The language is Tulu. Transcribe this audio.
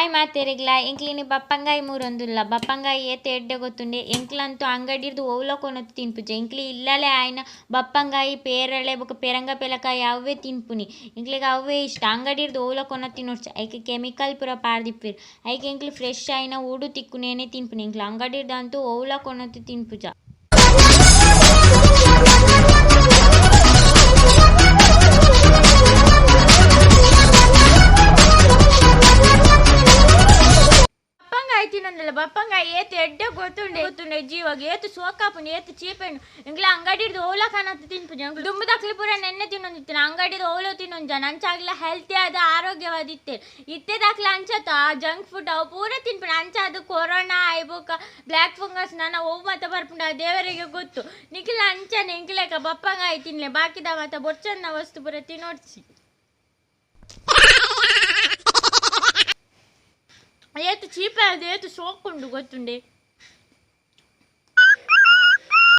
ಹಾಯ್ ಮಾತೆರೆಗ್ಲ, ಎಂಕ್ಲಿನಿ ಬಪ್ಪಂಗಾಯಿ ಮೂರೊಂದುಲ್ಲ. ಬಪ್ಪಂಗಾಯಿ ಏತ್ ಎಡ್ಡೆ ಗೊತ್ತುಂಡೆ. ಎಂಕ್ಲಂತೂ ಅಂಗಡಿರ್ದು ಓವ್ಲ ಕೊನೊತು ತಿನ್ಪುಜ. ಎಂಕ್ಲಿ ಇಲ್ಲಲೇ ಆಯಿನ ಬಪ್ಪಂಗಾಯಿ, ಪೇರಳೆ ಬೊಕ ಪೆರಂಗ ಪೆಲಕಾಯಿ ಅವ್ವೇ ತಿನ್ಪುನಿ. ಎಂಕ್ಲೆಗ್ ಅವ್ವೇ ಇಷ್ಟ. ಅಂಗಡಿರ್ದು ಓವ್ಲ ಕೊನೊದು ತಿನೊಡ್ಚಿ. ಐಕ್ ಕೆಮಿಕಲ್ ಪೂರ ಪಾಡ್ದಿಪ್ಪೆರ್. ಐಕ್ ಎಂಕ್ಲು ಫ್ರೆಶ್ ಆಯಿನ ಓಡು ತಿಕ್ಕುನೇನೆ ತಿನ್ಪುನಿ. ಎಂಕ್ಲು ಅಂಗಡಿರ್ದಂತೂ ಓವ್ಲ ಕೊನೊತು ತಿನ್ಪುಜ. ಬಪ್ಪಂಗಾಯಿ ತಿನ್ನೊಂದಿಲ್ಲ. ಬಪ್ಪಂಗಾಯಿ ಏತ್ ಎಡ್ಡೆ ಗೊತ್ತುಂಡೆ ಗೊತ್ತುಂಡೆ ಜೀವಾಗ ಏತ್ ಸೋಕಾಪುಂಡು, ಏತ್ ಚೀಪೆಂಡು. ಎಂಕ್ಲ ಅಂಗಡಿರ್ದು ಓಲ ಕನತ್ ತಿನ್ಪುಜ. ಎಂಕ್ಲು ದುಂಬುದಕ್ಲು ಪೂರ ನೆನ್ನೆ ತಿನ್ನೊಂದಿತ್ತಿನ, ಅಂಗಡಿದ ಓಲ ತಿನ್ನೊಂಜ. ಅಂಚಾಗ್ಲ ಹೆಲ್ತಿ ಆದ್ ಆರೋಗ್ಯವಾದ್ ಇತ್ತೆರ್. ಇತ್ತೆದಕ್ಲ ಅಂಚತ ಆ ಜಂಕ್ ಫುಡ್ ಅವು ಪೂರ ತಿನ್ಪುನ. ಅಂಚ ಅದು ಕೊರೋನಾ ಆಯಿ ಬೊಕ ಬ್ಲ್ಯಾಕ್ ಫಂಗಸ್ ನನ ಒವು ಮಾತ ಬರ್ಪುಂಡು ಆ ದೇವರಿಗೆ ಗೊತ್ತು. ನಿಕ್ಲ ಅಂಚನೆ ಎಂಕ್ಲೆಕ ಬಪ್ಪಂಗಾಯಿ ತಿನ್ಲೆ, ಬಾಕಿದ ಮಾತ ಬೊರ್ಚನ್ನ ವಸ್ತು ಪೂರ ತಿನ್ನೊಡ್ಚಿ. ಏತ್ ಚೀಪೆ ಅದು, ಏತ್ ಸೋಕುಂಡು ಗೊತ್ತುಂಡೆ.